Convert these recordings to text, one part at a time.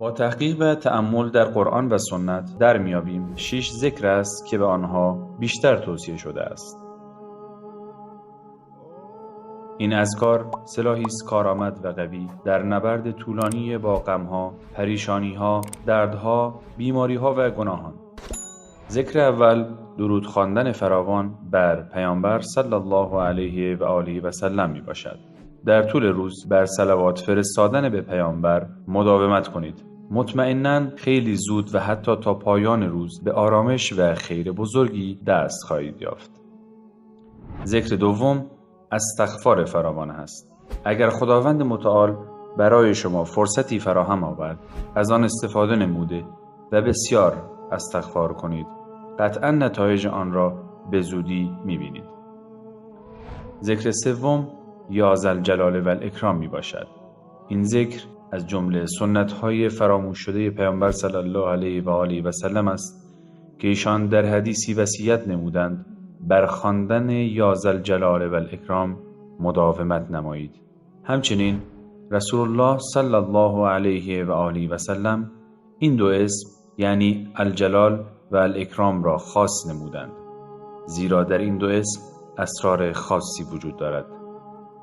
با تحقیق و تأمل در قرآن و سنت در میابیم 6 ذکر است که به آنها بیشتر توصیه شده است. این اذکار سلاحی است کارآمد و قوی در نبرد طولانی با غمها، پریشانیها، دردها، بیماریها و گناهان. ذکر اول درود خواندن فراوان بر پیامبر صلی الله علیه و آله و سلم می باشد. در طول روز بر صلوات فرستادن به پیامبر مداومت کنید. مطمئناً خیلی زود و حتی تا پایان روز به آرامش و خیر بزرگی دست خواهید یافت. ذکر دوم استغفار فراوان است. اگر خداوند متعال برای شما فرصتی فراهم آورد، از آن استفاده نموده و بسیار استغفار کنید. قطعاً نتایج آن را به زودی می‌بینید. ذکر سوم یا ذوالجلال و الاکرام می باشد. این ذکر از جمله سنت‌های فراموش شده پیامبر صلی الله علیه و آله و سلم است که ایشان در حدیثی وصیت نمودند بر خواندن یا ذوالجلال و الاکرام مداومت نمایید. همچنین رسول الله صلی الله علیه و آله و سلم این دو اسم یعنی الجلال و الاکرام را خاص نمودند، زیرا در این دو اسم اسرار خاصی وجود دارد.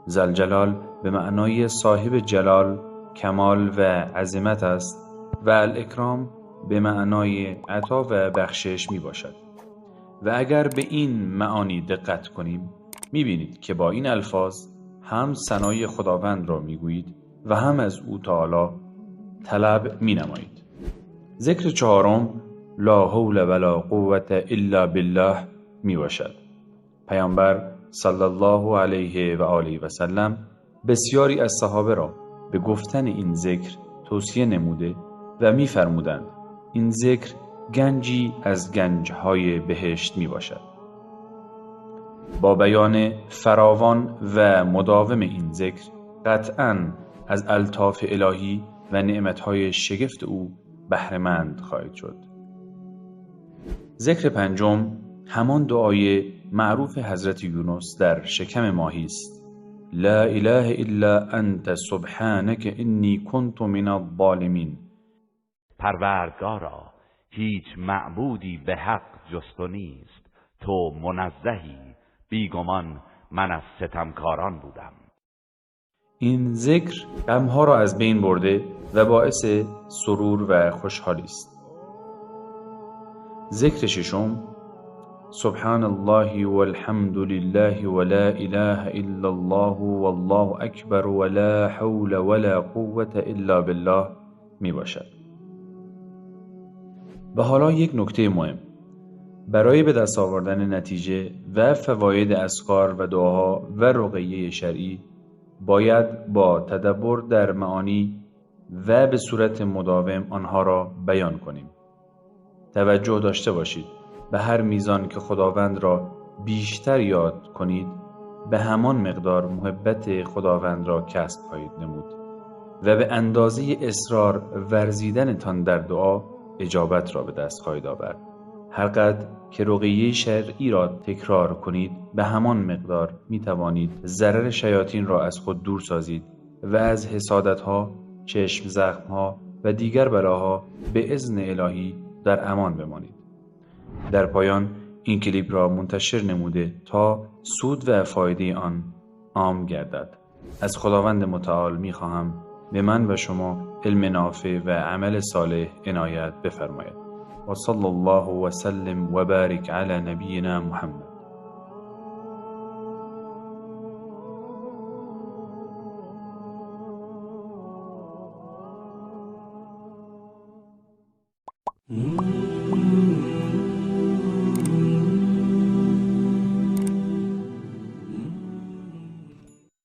ذوالجلال به معنای صاحب جلال، کمال و عظمت است و الاکرام به معنای عطا و بخشش می باشد. و اگر به این معانی دقت کنیم می بینید که با این الفاظ هم ثنای خداوند را می گویید و هم از او تعالی طلب می نمایید. ذکر چهارم لا حول ولا قوة الا بالله می باشد. پیامبر صلی الله علیه و آله و سلم بسیاری از صحابه را به گفتن این ذکر توصیه نموده و می‌فرمودند این ذکر گنجی از گنجهای بهشت می باشد. با بیان فراوان و مداوم این ذکر قطعاً از الطاف الهی و نعمتهای شگفت او بهره‌مند خواهید شد. ذکر پنجم همان دعای معروف حضرت یونس در شکم ماهی است: لا اله الا انت سبحانك انی کنت من الظالمین. پروردگارا، هیچ معبودی به حق جز تو نیست، تو منزهی، بیگمان من از ستمکاران بودم. این ذکر غمها را از بین برده و باعث سرور و خوشحالی است. ذکر ششم سبحان الله والحمد لله ولا اله الا الله والله اکبر ولا حول ولا قوة الا بالله می باشد. و حالا یک نکته مهم: برای به دست آوردن نتیجه و فواید اذکار و دعاها و رقیه شرعی باید با تدبر در معانی و به صورت مداوم آنها را بیان کنیم. توجه داشته باشید به هر میزان که خداوند را بیشتر یاد کنید به همان مقدار محبت خداوند را کسب خواهید نمود و به اندازه اصرار ورزیدنتان در دعا اجابت را به دست خواهید آورد. هر قدر که رقیه شرعی را تکرار کنید به همان مقدار می توانید ضرر شیاطین را از خود دور سازید و از حسادتها، چشم زخمها و دیگر بلاها به اذن الهی در امان بمانید. در پایان این کلیپ را منتشر نموده تا سود و فایده آن عام گردد. از خداوند متعال می خواهم به من و شما علم نافع و عمل صالح عنایت بفرماید. و صلی الله و سلم و بارک علی نبینا محمد.